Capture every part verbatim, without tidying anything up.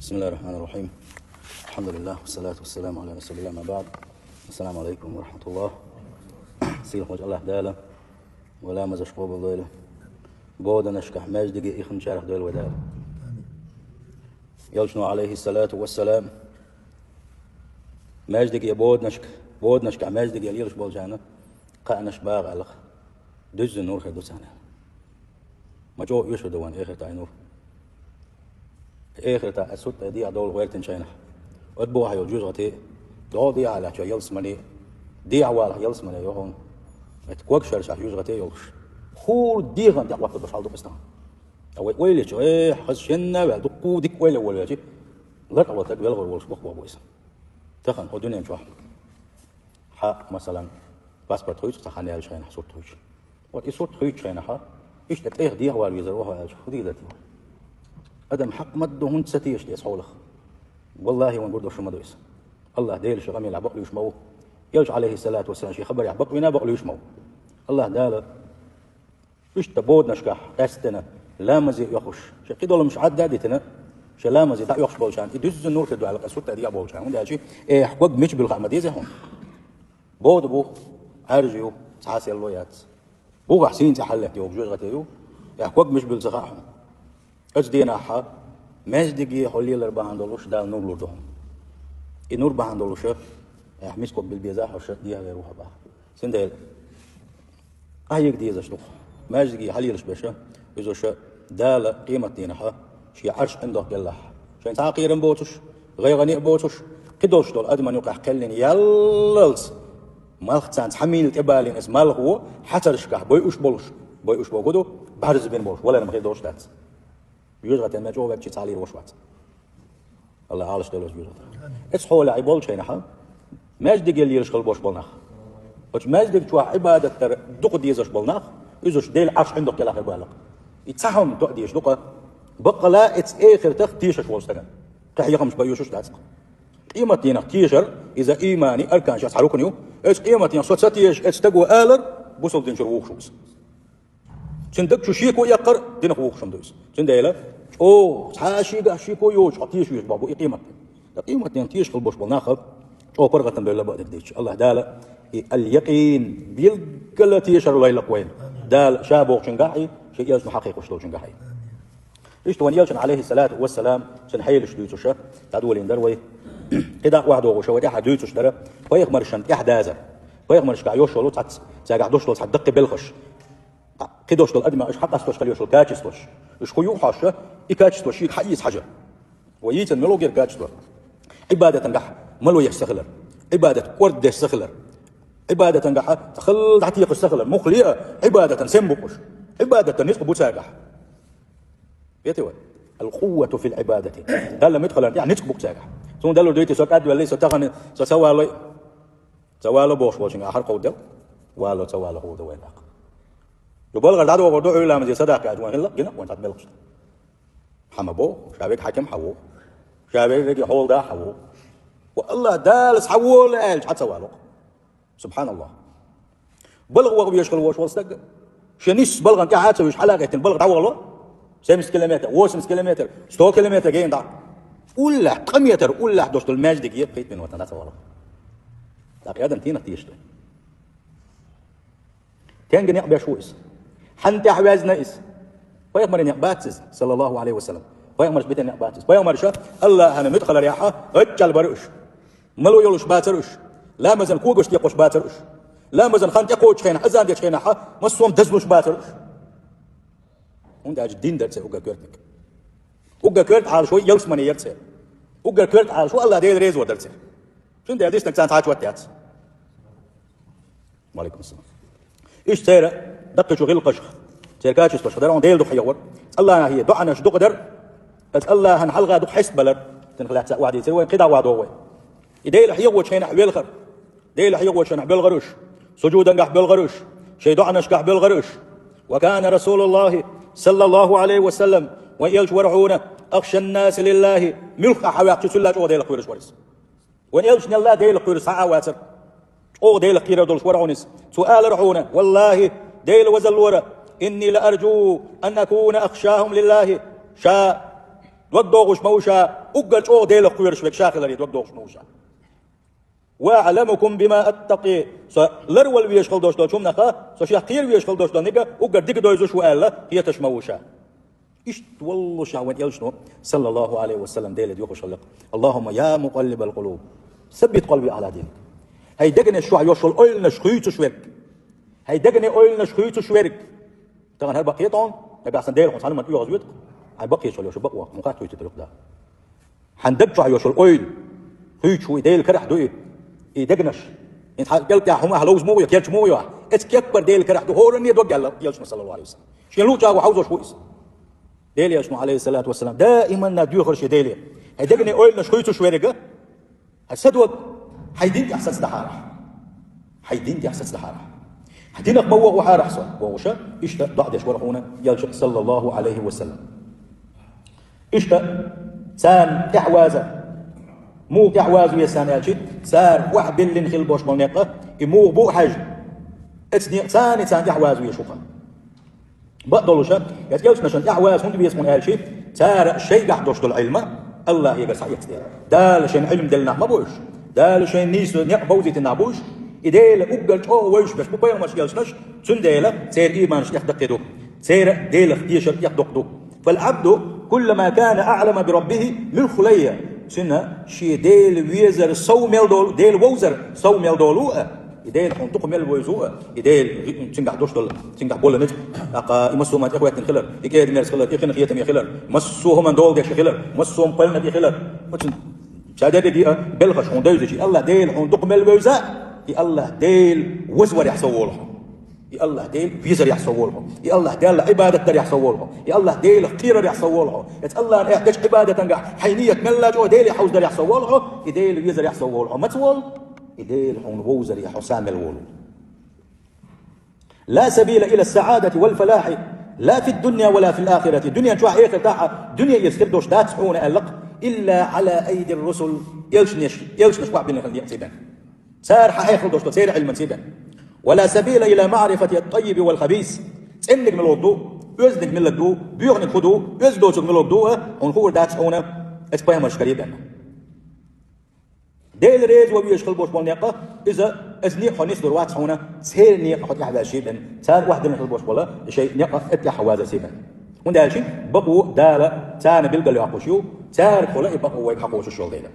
بسم الله الرحمن الرحيم. الحمد لله والصلاة والسلام على رسول الله، أما بعد. السلام عليكم ورحمة الله. Сийлахь волчу АллахӀ Дала вай ламазаш къобалдойла. Боданашкахь, маьждиге ихначарах дойла вай Дала. Элчано, алейхиссалату вассалам, маьждиге, боданашка, боданашкахь, маьждиге лелаш болчарна кхаъанаш багӀа аьлла, дуьззина нур хир ду царна. Ма чӀогӀа оьшур ду вайн эхартахь и нур. Эхартахь ас сурт тӀе дехьа довла гӀертинчу хенахь, оцу бохьа йолу жуьжгӀати, догӀу дехьа лаьттачу ялсамани, дехьа валахь ялсамани йохун, оцу ког шаршахь жуьжгӀати йолуш, хӀора дегӀан тӀехь хӀоттабаш хьал ду-кх иза тахана. Ткъа вай ойла йича, эх, хаза шенна а ваьлла, дуккха дика ойла а волавелча, ларкъа волу стаг велхар волуш боху боху иза. Тахана хӀо дуьнен чохь хьан, масалан, паспорт хуьйцу цхьа хан яьллачу хенахь сурт хуьйцу. Вот и сурт хуьйцучу хенахь, иштта тӀех дехьавала везар ву хьо аьлча, хӀун дийр дара те? Адам хьакъ ма-дду, хӀунда ца теша те иза хьолах? Валлахи, вайн гур долуш ма ду иза. АллахӀ Дела шен къамелехь бакълуьйш ма ву. Элча, алейхиссалату вассалам, шен хабарехь бакъвина бакълуьйш ма ву. АллахӀ Дала иштта боданашкахь къаьсттина ламазе оьхуш, шайн кхидолу хӀумнаш Ӏадда а дитина, шайн ламазе дӀаоьхуш болчарна и дуьззина нур хир ду аьлла, къа сурт тӀе дехьа болчарна. ХӀунда аьлча эхь ког мича буьллу хаа ма деза хьуна. Бода бу, Ӏаьржа ю, цхьа а селло яц. Бухахь сийна цӀе хьаллетта йогӀу жуьжгӀате ю, эхь ког мича буьллу ца хаьа хьуна. Оцу дийнахь маьждиге хьо лелар бахьана долуш Дала нур лур ду хьуна. И нур бахьана долуш, эхь миска ког билла безахь хьо, ша дехьавер ву хьо боху. Цундела къахьега дезаш ду-кх. Маьждиге хьалелаш берш, иза ша Дала къематдийнахь шен Ӏарш ӀиндагӀ деллахь, шайн цхьа а кхерам боцуш, гӀайгӀане а боцуш, кхидолуш долу адаман юкъахь кхеллина яллалц, малх царна цхьа мийла тӀебалийна, иза малхо хьацаршкахь бойуш болуш, бойуш боху ду, бӀаьрзе бина болуш, валар ма хир долуш дац. ЖуьжгӀатен мел чӀогӀа ваьгчи цхьа лийр ваш вац. АллахӀ Ӏалаш делош веза. Эцу хьолехь и болчу хенахь, маьждиге лелаш хила бош болу нах. Оцу маьждиг чохь Ӏибадат дар дукха дезаш болу нах, иза уьш Делан Ӏарш ӀиндагӀ кӀелахь хир бу аьлла. И цхьа хӀума тоъа дезаш ду-кх, баккъала эцу эхартах тешаш волу стагана. Кхин хьехамаш бан оьшуш дац-кх. Къематдийнах тешар, иза иймани арканаш цхьа рукн ю. Эцу къематдийнах со ца тешаш, эцу стаго алар, бусалба дин чуьра вухуш ву иза. Цуьнан даг чу шеко эккхар динах вухуш хӀума ду иза. Цундела чӀогӀа цхьа а шегахь шеко йоцуш хьо теша везаш боху бу и къематден. Ткъа къематден теша хила бош болу нах чӀогӀа паргӀатана бевлла бакъдерг дийцича, АллахӀ Дала и аль-якъин, билггала тешар лойла-кх вайна. Дала Ша бохучуьнгахь а, Шен элчано хьакхайкхош долчуьнгахь а. Иштта вайн элчан, алейхиссалату вассалам, цуьнан хьелаш дуьйцуш дӀадолийна дара вай. КхидӀа охьадогӀуш вай тӀаьхьа дуьйцуш дара пайхамаршна тӀаьхьадазар. Пайхамаршкахь йолуш йолу цхьацца, цаьргахь долуш долу цхьа даккхий белхаш. Кхидолуш долу адаман уьш хьакъасталуш хила йолуш йолу качестваш. Уьш хӀун ю хьожуш, и качество шега хьаэца хьажа. Вай йийцина мила ву гира качество? Ӏибадатангахь мало еш ца хилар. Ӏибадат кӀорддеш ца хилар. Ӏибадатангахь цхьа хала дӀатекхаш ца хилар. Муххале а Ӏибадатан сем бу-кх уьш. Ӏибадатан ницкъ бу цаьргахь. Вете вай. Ал-къуввату фил Ӏибадати. Далла муьтӀахь хиларна тӀехь ницкъ бу-кх цаьргахь. Суна далур дуьйти, со кӀадвелли, со тахана, со ца валой. Ца вало бохуш волчуьнга ахьар кховдал. Вало, ца вало хӀун ду вайн тӀаккха? Ю балгӀара дӀадохур ду, Ӏуьйра ламазе садакъа кхаьча вайн хӀилла, гина вайн цхьа белхаш. Хьан ма боху, ша верг хьаькам хьан ву. Ша верриге хьолда хьан ву. Ва АллахӀ Дала схьавола аьлча, хьан ца вало-кх? СубхьаналлахӀ. БалгӀа ваха везаш хила вош волу стаг. Шен нисса балгӀан тӀаьхьа а ца вуьйш, хьалагӀеттина балгӀа дӀавало. Семьдесят километр, восемьдесят километр, сто километр гена дӀа. Уллехь, ткъа метр уллехь долуш долу маьждиг е пхийтта минот дӀа ца вало. ТӀаккха и адам тенах тешаш ду. Тенга некъ беш ву иза. Хьанна тӀехь везна иза? Пайхамаран некъ бац иза, саллаллаху алейхи ва саллям. Пайхамарш битина некъ бац иза. Пайхамарша АллахӀана муьтӀахь хиларехьа гӀаччӀал бара уьш. Мало йолуш бацара уьш. Ламазан когаш текхош бацара уьш. Ламазан хан тӀекхочу хенахь, азан дечу хенахьа, массо а дазлуш бацара уьш. ХӀунда аьлча дин дара церан уггар коьртаниг. Уггар коьрта Ӏалашо ялсамане яра церан. Уггар коьрта Ӏалашо АллахӀ Дела резо дара церан. Цундела дистинарг царна цхьа а чот яц. Ва алейкум ассалам. Иштта церан даккхийчу гӀиллакхашха, церан качествашха дара хьуна Дела дукха хьехавар. Цу АллахӀе доӀанаш дукха дар. Цу АллахӀана хьалха дукха хьестабалар. Цунах лаьцна охьадийцира вайн, кхидӀа охьадогӀу вай. И Дела хьехавочу хенахь велхар. Дела хьехавочу хенахь боьлхар уьш. Сужудангахь боьлхар уьш. Шайн доӀанашкахь боьлхар уьш. Ва кана Расулуллахи, саллаллаху алейхи ва саллям, вайн элча вара хьуна, ахшаннаси лиллахи, муьлхха хьаваьккхича цул а чӀогӀа Делах кхоьруш вара иза. Вайн элчанал а Делах кхоьруш цхьа а вацара. ЧӀогӀа Делах кхерар долуш вара хьуна иза. Цо алара хьуна, валлахи, Дела вазаллора, инни ла арджу ан акуна ахшахум лиллахи. Ша Дог догӀуш ма ву ша, уггар чӀогӀа Делах кхоьруш верг ша хиларе дог догӀуш ма ву ша. «وأعلمكم بما أتقي». Со ларвала везаш хила долуш долчу хӀуманах, со шех кхера везаш хила долуш долу ниг уггар дика довзуш ву аьлла, хеташ ма ву ша. Иштта воллушехь вайн элчано, саллаллаху алейхи ва саллям, Деле доьхуш хилла: «اللهم يا مقلب القلوب ثبت قلبي على دينك». ХӀай дегнаш чохь йолуш йолу ойланаш хуьйцуш верг. ХӀай дегнийн ойланаш хуьйцуш верг. Тахана хӀара бакъ хета хьуна, нагахь санна Дела хьуна цхьана хӀуманна оьгӀаз воьду, хьайн бакъ хеташ йолуш бакъо, хьуна хатта хуьйцуьйтур ю-кх да. Хьан даг чохь йолуш йолу ойла хуьйцуш ву и, Делан карахь ду и, и дегнаш. ХӀинца хьан кӀел тӀехь хӀума ахь ловза муха ю, керча муха ю ахь? Оцу кеппара Делан карахь ду, хӀоранна дог аьлла элчано, саллаллаху алейхи ва саллям. Шен луъучу агӀор хьовзош ву иза. Делан элчано, алейхиссалату вассалам, даиман а доьхур ю шен Деле. ХӀай дегнийн ойланаш хуьйцуш верг, хьан са дог, хьайн дин тӀехь сацадахьарахь. Хьайн дин тӀехь сацадахьарахь. Хьан динах ма вохавахьарахь со, вохуша, иштта доӀа деш вара хьуна элча, саллаллаху алейхи ва саллям. Иштта царна тӀаьхьаваза, муха тӀаьхьаваза веза царна аьлча, цара охьабиллина хила болуш болу некъ, и муха бу а хьаьжна, оцу некъа царна, царна тӀаьхьаваза везаш ву-кх. Бакъдолуша, оцу элчанашна тӀаьхьаваза хӀунда веза хьуна аьлча, цара шайгахь долуш долу Ӏилма АллахӀегара схьаэцна дела. Дала шайна Ӏилма делла нах ма бу уьш. Дала шайна нийсо, некъ бовзийтина нах бу уьш. И Дела уггар чӀогӀа вевзаш берш бу пайхамарш, элчанаш, цундела церан ийманаш тӀехдаккхий ду. Церан Делах дешар тӀехдоккху ду. «فالعبد كلما كان أعلم بربه ملخ لي». Цуьнан шен Дела везар сов мел долу, Дела вовзар сов мел долу а, и Дела хьуна дукха мел вевза а, и Дела цуьнгахь долуш долу, цуьнгахь болу ницкъ, тӀаккха и массо а хӀуманна тӀехӀоьттина хилар, и кӀеда-мерза хилар, и хин хетаме хилар, массо а хӀуманна дола деш хилар, массо а хӀуманна кхоьллина хилар, оцу ша дерриге а белхаш хьуна девзича, АллахӀ Дела хьуна дукха мел вевза, и АллахӀ Дела вазварехь сов волу хьо. И АллахӀ Дела везарехь сов волу хьо. И АллахӀ Делла Ӏибадат дарехь сов волу хьо. И АллахӀ Делах кхерарехь сов волу хьо. Эцу АллахӀна эхь дечу Ӏибадатангахь хьайн ният мелла чӀогӀа Деле хьовздарехь сов волу хьо. И Дела везарехь сов волу хьо. Маца волу? И Дела хьуна вовзаре хьо са мел волу. «لا سبيل إلى السعادة والفلاح لا في الدنيا ولا في الآخرة». Дуьнен чохь, эхартахь а дуьне эца хир долуш дац хьуна аьлла-кх, «إلا على أيدي الرسل». Элчанаш, элчанаш охьабиллина хила некъ ца бен. Цара хьан хьехал долуш ду, церан Ӏилманца бен. «ولا سبيل إلى معرفة الطيب والخبيث». ЦӀенниг мила ду, оьзданиг мила ду, боьханиг хӀун ду, оьзда доцург мила ду, а, хьуна хуур дац хьуна, эцу пайхамаршкара бен. Дела реза ван везаш хила болуш болу некъ, иза, иза некъ хьо нисдур вац хьуна, церан некъа хьо тӀаьхьаваьлла бен, цара охьадиллина хила болуш болу шайн некъ а тӀаьхьавазар ца бен. ХӀунда аьлча бакъо Дала царна билгал йоккхуш ю, цара хила и бакъо вайга хьакхочуш йолу дела.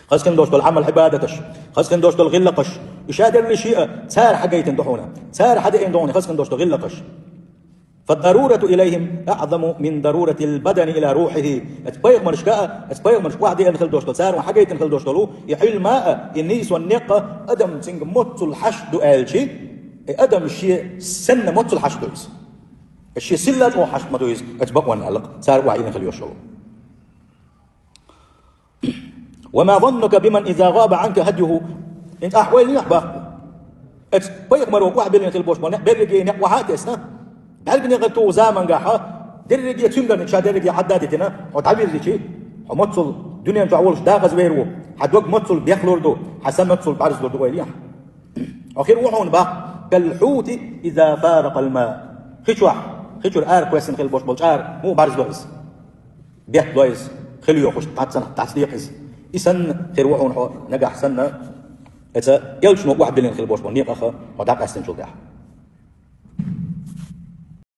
Хаза хин долуш долу Ӏамал-Ӏибадаташ, хаза хин долуш долу гӀиллакхаш, и ша дерриш а цара хьагайтина ду хьуна, цара хьадеана ду хьуна хаза хин долуш долу гӀиллакхаш. «فالضرورة إليهم أعظم من ضرورة البدن إلى روحه». Эцу пайхамаршка а, эцу пайхамаршка охьадеана хила долуш долу, цара хьагайтина хила долуш долу и Ӏилма а, и нийсонан некъ а адам цуьнга моццул хьашт ду аьлча, и адам шен санна моццул хьашт ду иза. Шен силла чӀогӀа хьашт ма ду иза, эцу бакъонна аьлла-кх, цара охьайина хила йолуш йолу. «وما ظنك بمن إذا غاب عنك هديه». ХӀинца ахь ойла йехьа баккха. Эцу пайхамаро охьабиллина хила болуш болу некъ, берриге некъ охьа а тесна, бӀаьрган некъа туху замангахь, дерриге цуьнгарниг ша дерриге хьадда а дитина, хьо дӀавирзичи, хьо моццул дуьнен чохь волуш дакъаза вер ву, хьан дог моццул бехлур ду, хьан са моццул бӀарзлур ду, ойла йехьа. Хьо хир ву хьуна баккха, «كالحوت إذا فارق الماء». Хи чохь, хи чуьра ара кхоьссина хила болуш болу чӀара муха бӀарзло иза? Бехк ло иза, хила йохуш, дӀа ца, дӀа ца декъа иза. И санна хир ву хьуна хьо, нагахь санна, эца элчано охьабиллина хила болуш болу некъах хьо дӀакъаьстинчул тӀаьхьа.